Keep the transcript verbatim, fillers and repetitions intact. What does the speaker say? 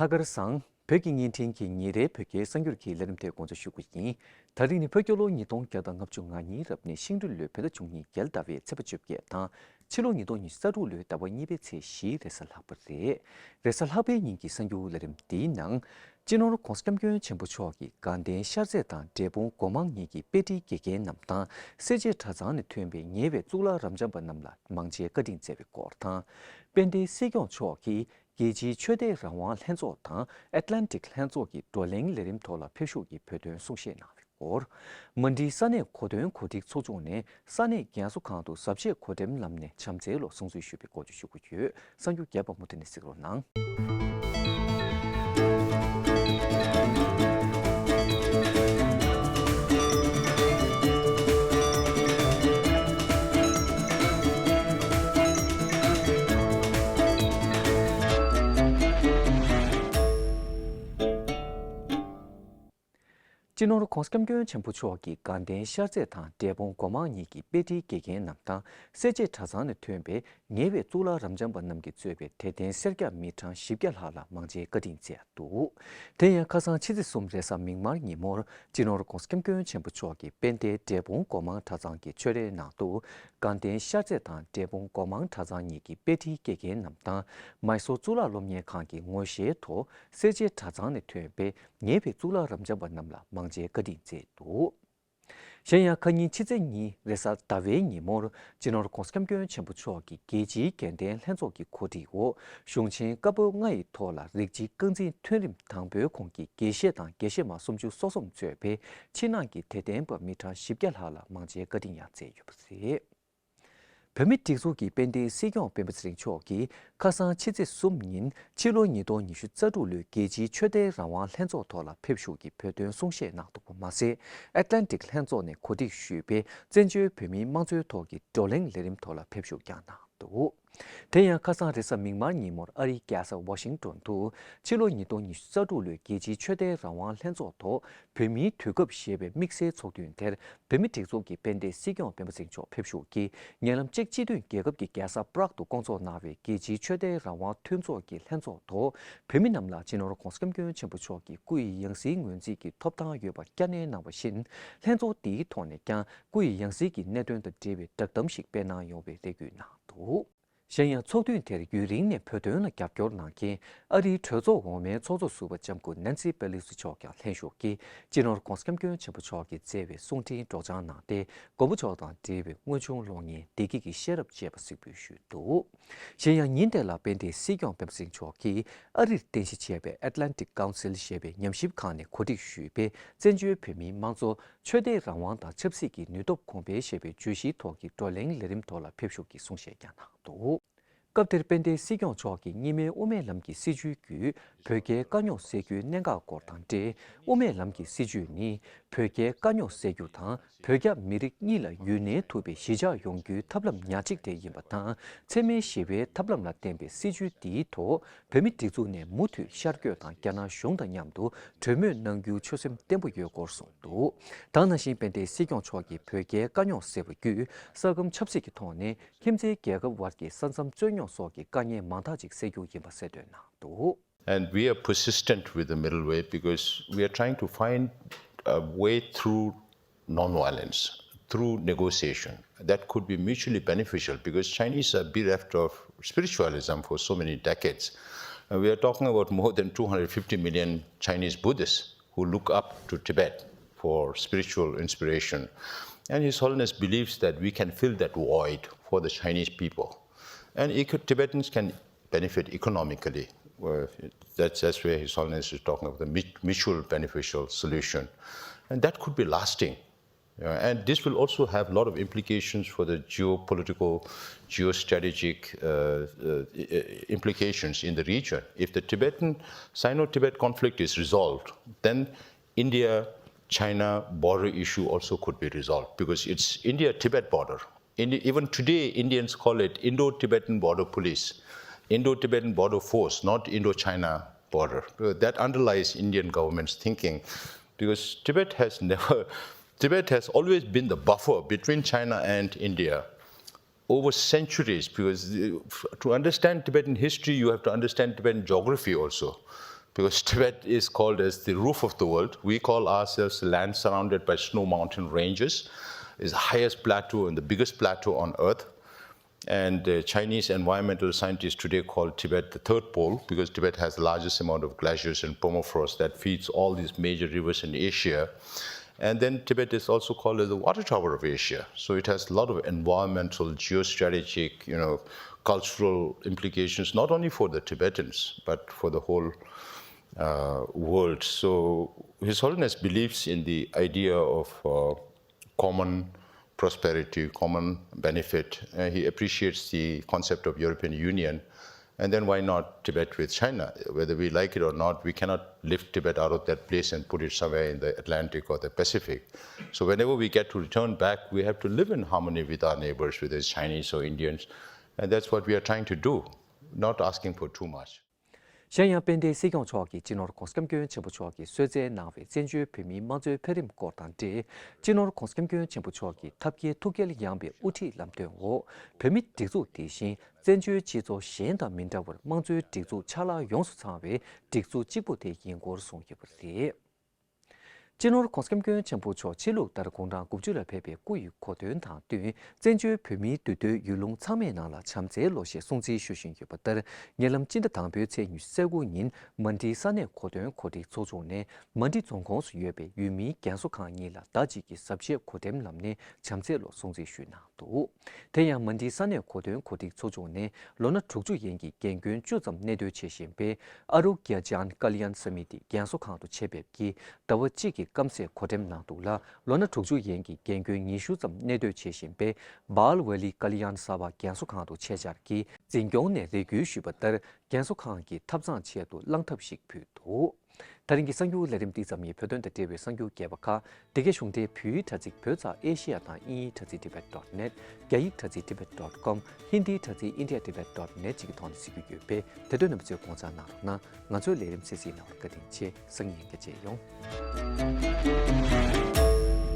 ལྷག་དཀར་བཟང་། བོད་ཀྱི་བརྙན་འཕྲིན་གྱི་ཉིན་རེའི་བོད་སྐད་གསར་འགྱུར་གྱི་ལས་རིམ་དེ་འགོ་འཛུགས་ཞུ་རྒྱུ་ཡིན། ད་རིང་ནི་བོད་རྒྱལ་ལོ་ཉིས་སྟོང་བརྒྱ་དང་ལྔ་བཅུ་ང་གཉིས་རབ་གནས་ཤིང་སྦྲུལ་ལོའི་བོད་ཟླ་བཅུ་གཉིས་རྒྱལ་ཟླ་བའི་ཚེས་པ་བཅོ་བརྒྱད་དང་། ཕྱི་ལོ་ཉིས་སྟོང་ཉི་ཤུ་རྩ་དྲུག་ལོའི་ཟླ་བ་གཉིས་པའི་ཚེས་བཞི་རེས་གཟའ་ལྷག་པ་རེད། རེས་གཟའ་ལྷག་པའི་ཉིན་གྱི་གསར་འགྱུར་ལས་རིམ་འདིའི་ནང་། སྤྱི་ནོར་༧གོང་ས་༧སྐྱབས་མགོན་ཆེན་པོ་མཆོག་གིས་དགའ་ལྡན་ཤར་རྩེ་དང་འབྲས་སྤུངས་སྒོ་མང་གཉིས་ཀྱི་དཔེ་ཁྲིད་དགེ་རྒན་རྣམས་དང་། སེར་བྱེས་གྲྭ་ཚང་ནས་ཐོན་པའི་ཉེ་བའི་གཙུག་ལག་རབ་འབྱམས་པ་རྣམས་ལ་མང་མཇལ་བཀའ་དྲིན་སྩལ་བའི་སྐོར་དང་། དཔལ་ལྡན་སྲིད་སྐྱོང་མཆོག་གིས། རྒྱལ་སྤྱིའི་ཆོས་དད་རང་དབང་ལྷན་ཚོགས་དང་ཨེཊ་ལན་ཊིག་ལྷན་ཚོགས་ཀྱི་བགྲོ་གླེང་ལས་རིམ་ཐོག་ལ་ཕེབས་ཞུགས་ཀྱིས་བོད་དོན་གསུང་བཤད་གནང་བའི་སྐོར། མ་འགྲིག་ས་གནས་གོ་སྟོན་གོ་སྒྲིག་ཚོགས་ཆུང་ནས་ས་གནས་རྒན་གསོ་ཁང་དུ་གཟབ་བྱེད་གོ་འགྲེམས་ལམ་ནས་བྱམས་བརྩེའི་ལོ་སྲུང་བརྩི་ཞུས་པའི་སྐོར་བཅས་ཞུ་གི་ཡོད། གསར་འགྱུར་རྒྱས་པ་མུ་མཐུད་ནས་གཟིགས་རོགས་གནང་། སྤྱི་ནོར་༧གོང་ས་༧སྐྱབས་མགོན་ཆེན་པོ་མཆོག་གིས་དགའ་ལྡན་ཤར་རྩེ་དང་འབྲས་སྤུངས་སྒོ་མང་གཉིས་ཀྱི་དཔེ་ཁྲིད་དགེ་རྒན་རྣམས་དང་། སེར་བྱེས་གྲྭ་ཚང་ནས་ཐོན་པའི་ཉེ་བའི་གཙུག་ལག་རབ་འབྱམས་པ་རྣམས་ཀྱིས་གཙོས་པའི་དད་ལྡན་སེར་སྐྱ་མི་གྲངས་བཞི་བརྒྱ་ལྷག་ལ་མང་མཇལ་བཀའ་དྲིན་སྩལ་འདུག་དེ་ཡང་ཁ་སང་ཕྱི་ཚེས་གསུམ་རེས་གཟའ་མིག་དམར་ཉིན་མོར་སྤྱི་ནོར་༧གོང་ས་༧སྐྱབས་མགོན་ཆེན་པོ་མཆོག་གིས་དཔལ་ལྡན་འབྲས་སྤུངས་སྒོ་མང་གྲྭ་ཚང་གི་ཆོས་རའི་ནང་དུ། དགའ་ལྡན་ཤར་རྩེ་དང་འབྲས་སྤུངས་སྒོ་མང་གྲྭ་ཚང་གཉིས་ཀྱི་དཔེ་ཁྲིད་དགེ་རྒན་རྣམས་དང་། མའི་སོར་གཙུག་ལག་སློབ་གཉེར་ཁང་གི་ངོ་ཤེས་ཐོག་སེར་བྱེས་གྲྭ་ཚང་ནས་ཐོན་པའི་ཉེ་བའི་གཙུག་ལག་རབ་འབྱམས་པ་རྣམས་ལ་མང་མཇལ་བཀའ་དྲིན་སྩལ་འདུག་གཞན་ཡང་ཁ་ཉིན་ཕྱི་ཚེས་གཉིས་རེས་གཟའ་ཟླ་བའི་ཉིན་མོར་སྤྱི་ནོར་༧གོང་ས་༧སྐྱབས་མགོན་ཆེན་པོ་མཆོག་གིས་རྒྱལ་སྤྱིའི་དགེ་ལྡན་ལྷན་ཚོགས་ཀྱི་གོ་སྒྲིག་འོག་གཞུང་ཆེན་བཀའ་པོད་ལྔ་ཡི་ཐོག་ལ་རིགས་གཅིག་རྐང་འཛིན་མཐོ་རིམ་དང་པོའི་ཁོངས་ཀྱི་དགེ་བཤེས་དང་དགེ་བཤེས་མ་སུམ་ཅུ་སོ་གསུམ་གཙོས་པའི་ཕྱི་ནང་གི་དད་ལྡན་པ་མི་གྲངས་བཞི་བརྒྱ་ལྷག་ལ་མང་མཇལ་བཀའ་དྲིན་ཡང་སྩལ་ཡོད་པ་རེད། བོད་མིའི་སྒྲིག་འཛུགས་ཀྱི་དཔལ་ལྡན་སྲིད་སྐྱོང་སྤེན་པ་ཚེ་རིང་མཆོག་གིས་ཁ་སང་ཕྱི་ཚེས་གསུམ་ཉིན་ཕྱི་ལོ་ཉིས་སྟོང་ཉི་ཤུ་རྩ་དྲུག་ལོའི་རྒྱལ་སྤྱིའི་ཆོས་དད་རང་དབང་ལྷན་ཚོགས་ཐོག་ལ་ཕེབས་ཞུགས་ཀྱིས་བོད་དོན་གསུང་བཤད་གནང་འདུག་པ་མ་ཟད། ཨེཊ་ལན་ཊིག་ལྷན་ཚོགས་ནས་གོ་སྒྲིག་ཞུས་པའི་བཙན་བྱོལ་བོད་མིའི་དམངས་གཙོའི་ཐོག་གི་བགྲོ་གླེང་ལས་རིམ་ཐོག་ལ་ཕེབས་ཞུགས་ཀྱང་གནང་འདུག་དེ་ཡང་ཁ་སང་རེས་གཟའ་མིག་དམར་ཉིན་མོར་ཨ་རིའི་རྒྱལ་ས་ཝ་ཤིང་ཏོན་དུ་ཕྱི་ལོ་ཉིས་སྟོང་ཉི་ཤུ་རྩ་དྲུག་ལོའི་རྒྱལ་སྤྱིའི་ཆོས་དད་རང་དབང་ལྷན་ཚོགས་ཐོག་བོད་མིའི་དུས་སྐབས་ཞེས་པའི་དམིགས་བསལ་ཚོགས་ཐུན་དེར་བོད་མིའི་སྒྲིག་འཛུགས་ཀྱི་དཔལ་ལྡན་སྲིད་སྐྱོང་སྤེན་པ་ཚེ་རིང་མཆོག་ཕེབས་ཞུགས་ཀྱིས། ཉེ་ལམ་ཅེཀ་སྤྱི་མཐུན་རྒྱལ་ཁབ་ཀྱི་རྒྱལ་ས་པ་རག་ཏུ་བསྐོང་ཚོགས་གནང་བའི་རྒྱལ་སྤྱིའི་ཆོས་དད་རང་དབང་མཐུན་ཚོགས་ཀྱི་ལྷན་ཚོགས་ཐོག་བོད་མི་རྣམས་ལ་སྤྱི་ནོར་༧གོང་ས་༧སྐྱབས་མགོན་ཆེན་པོ་མཆོག་གི་སྐུ་ཡི་ཡང་སྲིད་ངོས་འཛིན་གྱི་ཐོབ་ཐང་ཡོད་པ་བསྐྱར་ནན་གནང་བ་བཞིན། ལྷན་ཚོགས་འདིའི་ཐོག་ནས་ཀྱང་སྐུ་ཡི་ཡང་སྲིད་ཀྱི་གནད་དོན་དང་འབྲེལ་བའི་བསྒྲགས་གཏམ་ཞིག་སྤེལ་གནང་ཡོང་བའི་རེ་སྐུལ་གནང་འདུག་གཞན་ཡང་ཚོགས་ཐུན་དེར་ཡུན་རིང་ནས་བོད་དོན་ལ་རྒྱབ་སྐྱོར་གནང་མཁན་ཨ་རིའི་གྲོས་ཚོགས་འོག་མའི་ཚོགས་གཙོ་ཟུར་པ་ལྕམ་སྐུ་ནན་སི་པེ་ལི་སི་མཆོག་ཀྱང་ལྷན་ཞུགས་ཀྱིས་སྤྱི་ནོར་༧གོང་ས་༧སྐྱབས་མགོན་ཆེན་པོ་མཆོག་གིས་བསྩལ་བའི་གསུང་འཕྲིན་སྒྲོག་སྦྱང་གནང་སྟེ། མགོན་པོ་མཆོག་དང་འབྲེལ་བའི་དངོས་བྱུང་གློག་བརྙན་བདེ་སྐྱིད་ཀྱི་ཤེས་རབ་ཅེས་པ་གཟིགས་འབུལ་ཞུས་འདུག་གཞན་ཡང་ཉིན་དེ་ལ་དཔལ་ལྡན་སྲིད་སྐྱོང་སྤེན་པ་ཚེ་རིང་མཆོག་གིས་ཨ་རིར་རྟེན་གཞི་བྱས་པའི་ཨེཊ་ལན་ཊིག་ཀའུན་སིལ་ཞེས་པའི་ཉམས་ཞིབ་ཁང་ནས་གོ་སྒྲིག་ཞུས་པའི་བཙན་བྱོལ་བོད་མིའི་དམངས་གཙོ། ཆོས་དད་རང་དབང་དང་ཆབ་སྲིད་ཀྱི་ནུས་སྟོབས་གོང་འཕེལ་ཞེས་པའི་བརྗོད་གཞིའི་ཐོག་གི་བགྲོ་གླེང་ལས་རིམ་ཐོག་ལ་ཕེབས་ཞུགས་ཀྱིས་གསུང་བཤད་ཀྱང་གནང་འདུག་སྐབས་དེར་དཔལ་ལྡན་སྲིད་སྐྱོང་མཆོག་གིས་སྔོན་མའི་དབུ་མའི་ལམ་གྱི་སྲིད་བྱུས་བརྒྱུད་བོད་རྒྱའི་དཀའ་རྙོག་སེལ་རྒྱུའི་གནད་འགག་སྐོར་དང་འབྲེལ། དབུ་མའི་ལམ་གྱི་སྲིད་བྱུས་ནི་བོད་རྒྱའི་དཀའ་རྙོག་སེལ་རྒྱུ་དང་། བོད་རྒྱ་མི་རིགས་གཉིས་ལ་ཡུན་གནས་ཐུབ་པའི་གཞིས་ཆགས་ཡོང་རྒྱུའི་ཐབས་ལམ་ཉག་གཅིག་དེ་ཡིན་པ་དང་། འཚེ་མེད་ཞི་བའི་ཐབས་ལམ་ལ་བརྟེན་པའི་སྲིད་བྱུས་འདིའི་ཐོག་བོད་མིའི་སྒྲིག་འཛུགས་ནས་མུ་མཐུད་ཤར་བསྐྱོད་དང་རྒྱ་ནག་གཞུང་དང་མཉམ་དུ་གྲོས་མོལ་གནང་རྒྱུའི་ཆོད་སེམས་བརྟན་པོ་ཡོད་སྐོར་གསུངས་འདུག་དེ་ནང་བཞིན་དཔལ་ལྡན་སྲིད་སྐྱོང་མཆོག་གིས་བོད་རྒྱའི་དཀའ་རྙོག་སེལ་བ་བརྒྱུད་ས་ཁམས་ཆབ་སྲིད་ཀྱི་ཐོག་ནས་ཁྱིམ་མཚེས་རྒྱལ་ཁབ་དབར་གྱི་ས་མཚམས་རྩོད་རྙོག་སོགས་ཀྱི་དཀའ་ངལ་མང་དག་ཅིག་སེལ་རྒྱུ་ཡིན་པ་གསལ་སྟོན་གནང་འདུག And we are persistent with the middle way because we are trying to find a way through non-violence, through negotiation. That could be mutually beneficial because Chinese are bereft of spiritualism for so many decades. And we are talking about more than two hundred fifty million Chinese Buddhists who look up to Tibet for spiritual inspiration. And His Holiness believes that we can fill that void for the Chinese people. And eco- Tibetans can benefit economically. Uh, that's, that's where His Holiness is talking about the mut- mutual beneficial solution. And that could be lasting. Uh, and this will also have a lot of implications for the geopolitical, geostrategic uh, uh, i- i- implications in the region. If the Tibetan, Sino Tibet conflict is resolved, then India China border issue also could be resolved because it's India Tibet border. In, even today, Indians call it Indo Tibetan Border Police, Indo Tibetan Border Force, not Indo China border. Uh, That underlies Indian government's thinking because Tibet has never, Tibet has always been the buffer between China and India over centuries because the- to understand Tibetan history, you have to understand Tibetan geography also. Because Tibet is called as the roof of the world, we call ourselves the land surrounded by snow mountain ranges. It's the highest plateau and the biggest plateau on earth. And uh, Chinese environmental scientists today call Tibet the third pole because Tibet has the largest amount of glaciers and permafrost that feeds all these major rivers in Asia. And then Tibet is also called as the water tower of Asia. So it has a lot of environmental, geostrategic, you know, cultural implications, not only for the Tibetans, but for the whole uh, world. So His Holiness believes in the idea of uh, common prosperity, common benefit. Uh, he appreciates the concept of European Union. And then why not Tibet with China? Whether we like it or not, we cannot lift Tibet out of that place and put it somewhere in the Atlantic or the Pacific. So whenever we get to return back, we have to live in harmony with our neighbors, whether it's Chinese or Indians. And that's what we are trying to do, not asking for too much. གཞན་ཡང་དཔལ་ལྡན་སྲིད་སྐྱོང་མཆོག་གིས་སྤྱི་ནོར་༧གོང་ས་༧སྐྱབས་མགོན་ཆེན་པོ་མཆོག་གིས་གསོལ་སྩལ་གནང་བའི་བཙན་བྱོལ་བོད་མིའི་དམངས་གཙོའི་འཕེལ་རིམ་སྐོར་དང་འབྲེལ། སྤྱི་ནོར་༧གོང་ས་༧སྐྱབས་མགོན་ཆེན་པོ་མཆོག་གིས་ཐབས་མཁས་ཐུགས་བསྐྱེད་ཡངས་པའི་དབུ་ཁྲིད་ལམ་སྟོན་འོག་བོད་མིའི་སྒྲིག་འཛུགས་དེ་བཞིན་བཙན་བྱོལ་སྤྱི་ཚོགས་གཞན་དང་མི་འདྲ་བར་དམངས་གཙོའི་སྒྲིག་འཛུགས་ཕྱག་ལག་ཡོངས་སུ་ཚང་བའི་སྒྲིག་འཛུགས་གཅིག་པུ་དེ་ཡིན་སྐོར་གསུངས་ཡོད་པ་རེད། སྤྱི་ནོར་༧གོང་ས་༧སྐྱབས་མགོན་ཆེན་པོ་མཆོག་ཕྱི་ལུགས་ལྟར་དགུང་གྲངས་དགུ་བཅུ་ལ་ཕེབས་པའི་སྐུ་ཡི་གོ་སྟོན་དང་བསྟུན། བཙན་བྱོལ་བོད་མིའི་འདུས་སྡོད་ཡུལ་ལུང་ཚང་མའི་ནང་ལ་བྱམས་བརྩེའི་ལོ་ཞེས་སྲུང་བརྩི་ཞུ་བཞིན་ཡོད་པ་ལྟར། ཉེ་ལམ་སྤྱི་ཟླ་དང་པོའི་ཚེས་ཉི་ཤུ་རྩ་དགུ་ཉིན་མན་ཌི་ས་གནས་གོ་སྟོན་གོ་སྒྲིག་ཚོགས་ཆུང་ནས་མན་ཌི་རྫོང་ཁོངས་སུ་ཡོད་པའི་ཡུལ་མིའི་རྒན་གསོ་ཁང་གཉིས་ལ་ཟླ་གཅིག་གི་གཟབ་བྱེད་གོ་སྒྲིག་ལམ་ནས་བྱམས་བརྩེའི་ལོ་སྲུང་བརྩི་ཞུས་གནང་འདུག་དེ་ཡང་མན་ཌི་ས་གནས་གོ་སྟོན་གོ་སྒྲིག་ཚོགས་ཆུང་ནས་ལོ་ན་དྲུག་ཅུ་ཡན་གྱི་རྒན་རྒོན་བཅུ་ཙམ་གནས་སྡོད་བྱེད་བཞིན་པའི་ཨ་རོ་གྱ་ཇཱན་ཀ་ལི་ཡན་ས་མི་ཏི་རྒན་གསོ་ཁང་དུ་ཆེད་ཕེབས་ཀྱིས་ཟླ་བ་གཅིག་གི་སྐམ་སས་གོ་སྒྲིག་གནང་འདུག་ལ། ལོ་ན་དྲུག་ཅུ་ཡན་གྱི་རྒན་རྒོན་ཉི་ཤུ་ཙམ་གནས་སྡོད་བྱེད་བཞིན་པའི་བཱལ་ཝེ་ལི་ཀ་ལི་ཡན་ས་བ་རྒན་གསོ་ཁང་དུ་ཆེད་བཅར་གྱིས་འཛིན་སྐྱོང་ནས་རེ་སྐུལ་ཞུས་པ་ལྟར་རྒན་གསོ་ཁང་གི་ཐབ་ཚང་ཆེད་དུ་བླངས་ཐབས་ཤིག་ཕུལ་འདུག་ད་རིང་གི་གསར་འགྱུར་ལས་རིམ་འདི་ཙམ་ཡིན། བོད་དོན་དང་འབྲེལ་བའི་གསར་འགྱུར་རྒྱས་པ་ཁག་འདི་གའི་གཞུང་འབྲེལ་བོད་ཡིག་དྲ་ཚིགས་བོད་ཙ་ཨེ་ཤི་ཡ་དང་དབྱིན་ཡིག་དྲ་ཚིགས་tibet dot net། རྒྱ་ཡིག་དྲ་ཚིགས་tibet dot com། ཧིན་དིའི་དྲ་ཚིགས་india tibet dot net་བཅས་ཀྱི་ཐོག་ནས་གཟིགས་རྒྱུ་ཡོད་པས་དེ་དོན་རྣམ་པ་ཚོས་དགོངས་འཇགས་གནང་རོགས་གནང་། ང་ཚོའི་ལས་རིམ་གསན་གཟིགས་གནང་བར་བཀའ་དྲིན་ཆེ། སང་ཉིན་ཡང་བསྐྱར་མཇལ་ཡོང་།